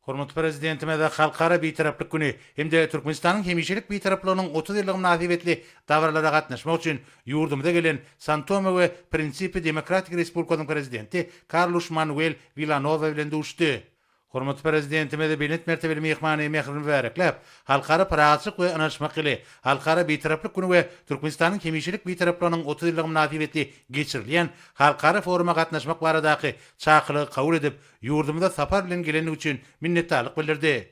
Hormatly Prezidentimiz Halkara Bitaraplyk güni hem-de Türkmenistanyň hemişelik Bitaraplygynyň 30 ýyllygy mynasybetli dabaralara gatnaşmak üçin ýurdumyza gelen San-Tome we Prinsipi Demokratik Respublikasynyň Prezidenti Karluş Manuel Wilanowa bilen duşuşdy. Hormatly Prezidentimiz belent mertebeli myhmany mähirli mübärekläp, Halkara parahatçylyk we ynanyşmak ýyly, Halkara Bitaraplyk güni we Türkmenistanyň hemişelik Bitaraplygynyň 30 ýyllygy mynasybetli geçirilýän halkara foruma gatnaşmak baradaky çakylygy kabul edip, ýurdumyza sapar bilen gelendigi üçin minnetdarlyk bildirdi.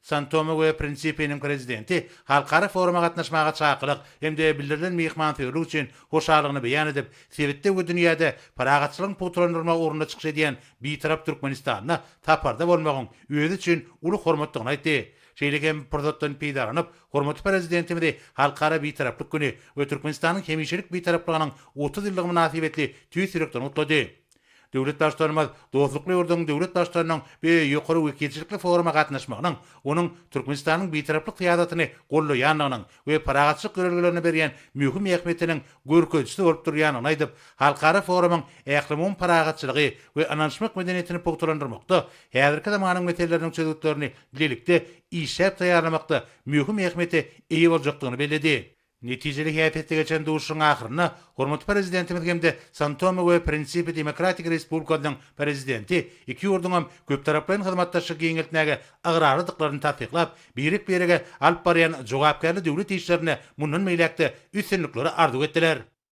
San-Tome we Prinsipiniň Prezidenti halkara foruma gatnaşmaga çakylyk hem-de bildirilen myhmansöýerlik üçin hoşallygyny beýan edip, sebitde we dünýäde parahatçylygyň pugtalandyrylmagy ugrunda çykyş edýän Bitarap Türkmenistanda saparda bolmagyň özi üçin uly hormatdygyny aýtdy. Şeýle hem pursatdan peýdalanyp, hormatly Prezidentimizi Halkara Bitaraplyk güni we Türkmenistanyň hemişelik Bitaraplygynyň 30 ýyllygy mynasybetli tüýs ýürekden gutlady. Döwlet Baştutanymyz dostlukly ýurduň döwlet Baştutanynyň bu ýokary wekilçilikli foruma gatnaşmagynyň onuň Türkmenistanyň Bitaraplyk syýasatyny goldaýandygynyň we parahatçylyk ýörelgelerine berýän möhüm ähmiýetiniň görkezijisi bolup durýandygyny aýdyp, halkara forumyň ählumumy parahatçylygy we ynanyşmak medeniýetini pugtalandyrmakda, häzirki zamanyň meseleleriniň çözgütlerini bilelikde işläp taýýarlamakda möhüm ähmiýete eýe boljakdygyny belledi. Netijeli häsiýetde geçen duşuşygyň ahyrynda hormatly Prezidentimiz hem-de San-Tome we Prinsipi Demokratik Respublikasynyň Prezidenti iki ýurduňam köptaraplaýyn hyzmatdaşlygy giňeltmäge ygrarlydyklaryny tassyklap, birek-birege alyp barýan jogapkärli döwlet işlerinde mundan beýläk-de üstünlikleri arzuw etdiler.